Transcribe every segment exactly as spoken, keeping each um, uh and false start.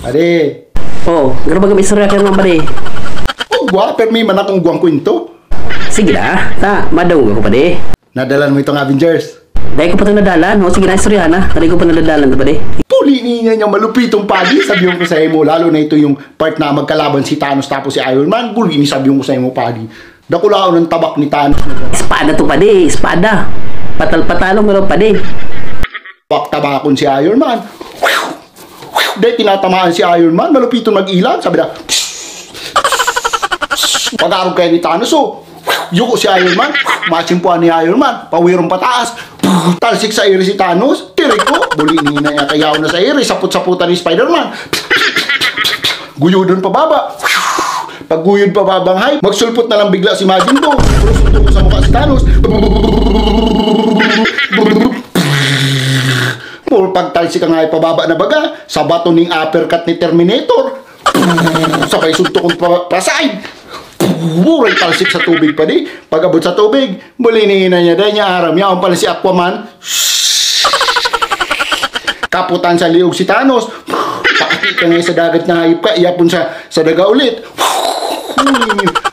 Padi. Oh, garo baga may istorya ka naman, padi. Oh, gwa, permi man akong gwang kwento. Sige na, ta, madungog ako, padi. Nadalan mo itong Avengers? Dahil ko pa ito nadalan. O, sige na, istorya na. Dahil ko pa nadadalan, padi. Puli niya niya malupitong padi, sabi ko sa imo, lalo na ito yung part na magkalaban si Thanos tapos si Iron Man, puli ni sabi ko sa imo, padi. Dakulaon ang tabak ni Thanos. Espada to, padi, espada. Patal-patalong, pero, padi. Paktabakon si Iron Man. Dahil tinatamaan si Iron Man, malupito mag-ilag, sabi na, pag-arog kayo ni Thanos, oh. Yuko si Iron Man, masimpuan ni Iron Man, pawirong pataas, talsik sa iri si Thanos, tiriko, buli ni na niya kayaw na sa iri, sapot-saputan ni Spider-Man. Guyudon pababa. Pagguyod pababang hay, magsulpot na lang bigla si Majin Buu. Puro suntok sa mukha si Thanos. Puro pagtalsik ang hay pababa na baga, sa bato ning uppercut ni Terminator. Sabay suntok pa, pa side. Buray talsik sa tubig, padi. Pag-abot sa tubig, buli ni ina niya, dahil niya aram, yaon pala si Aquaman. Kaputan sa liog si Thanos. Pakati ka nga sa dagat na hayop ka, iyapon sa, sa daga ulit.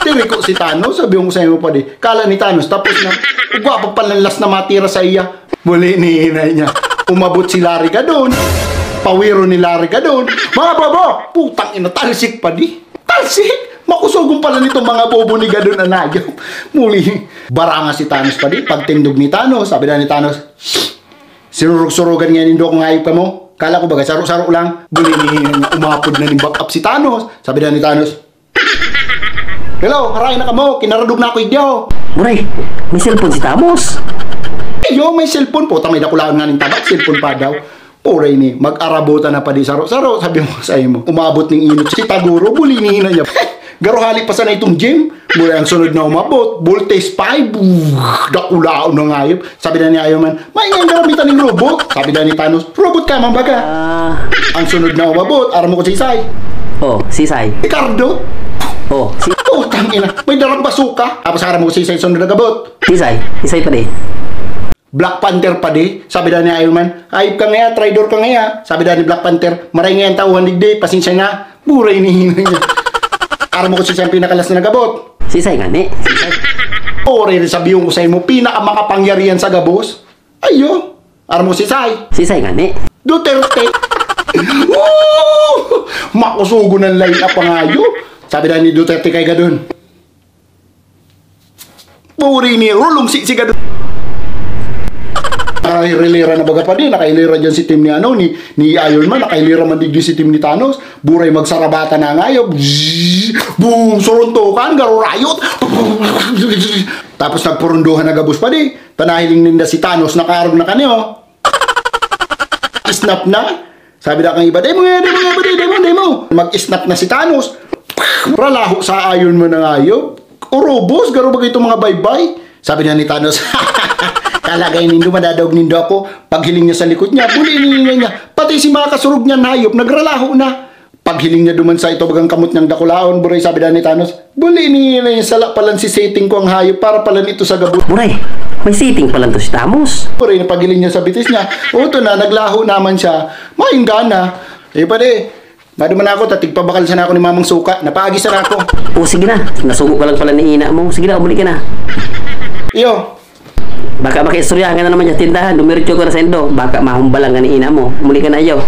Tiriko si Thanos, sabi ko sa imo, padi. Kala ni Thanos, tapos na. Ugwa pa palanlas na matira sa iya. Muli ni inay niya. Umabot si Larry Gadon. Pawiro ni Larry Gadon. Mga baba! Putang ina, talsik, padi. Talsik! Makusogon pala nitong mga bobo ni Gadon, anayop. Muli, baranga si Thanos, padi. Pagtindog ni Thanos, sabi na ni Thanos, "Sinurog-surugan nga nindo akong hayop kamo. Kala ko baga saro-saro lang." Muli ni umapod na ning back up si Thanos. Sabi na ni Thanos, "Hello, haray na kamo, kinaradog na ako idyo." Buray, may cellphone si Thanos. Iyo, may cellphone po. Tamay dakulaon nga ning tabak, cellphone pa daw. Puray ni, mag-arabutan na, padi, saro-saro, sabi mo sa imo. Umabot ning inot si Taguro, buli ni ina niya. Garo hali pa sana itong gym. Muli ang sunod na umabot, voltage five. Dakulaon na nga yun. Sabi na ni Iron Man, "May nga garamitan ng robot." Sabi na ni Thanos, "Robot ka, mambaga." Ah. Ang sunod na umabot, aram mo ko si Isay. Oh, si Isay. Ricardo. Oh, si Putang ina, may darang basuka. Tapos aram mo ko si Isay, sunod na gabot. Si Isay, Isay pa di. Black Panther pa di. Sabi daw ni Iron Man, "Ayop ka ngaya, traidor ka ngaya." Sabi daw ni Black Panther, "Maray ngayan tauhan digdi, pasensya na." Buray ni hinay niya. Aram mo kung siya ang pinakalas na nagabot? Si Isay nga ni. Si Isay. Ori rin sabihin ko sa imo, pinakamakapangyarihan sa gabos. Ayo. Aram mo si Isay? Si Isay nga ni. Duterte. Woo! Makusugo ng line up ang ayo. Sabi daw ni Duterte kay Gadon, "Puri ni Rulong si, si Gadon." Nakailira na baga pa din, nakailira dyan si team ni ano, ni, ni Iron Man, nakailira man digdi si team ni Thanos. Buray magsarabata na ngayo. Bzzz! Boom! Suruntukan, garo riot. Tapos nagpurunduhan na gabos pa di. Panahiling ninda si Thanos, nakaarog na kani, oh. Snap na. Sabi na kang iba, "Demo nga, demo nga, pati, demo, demo." Mag-snap na si Thanos. Ralaho sa Iron Man na ngayo. Urubos, garo ba itong mga baybay? Sabi na ni Thanos, "Kalagay nindo, madadaog nindo ako." Paghiling niya sa likod niya, buli niya niya. Pati si mga kasurog niya, hayop, nagralaho na. Paghiling niya duman sa ito, bagang kamot niyang dakulaon, buray, sabi na ni Thanos, "Buli niya na yung sala palan si setting ko ang hayop para palan ito sa gabot." Buray, may setting palan to si Thanos. Buray na paghiling niya sa bitis niya. O, ito na, naglaho naman siya. Maingga na. Eh, pwede. Maduman ako, tatig pabakal sana ako ni Mamang Suka. Napaagi sana ako. O, sige na. Nasugo ka lang pala ni ina mo. Sige na, umuli ka na. Iyo. Baka makaistoryahan ka na naman sa tindahan. Dumiretso ka na sa indo. Baka mahumbalan ka ni ina mo. Umuli ka na, iyo.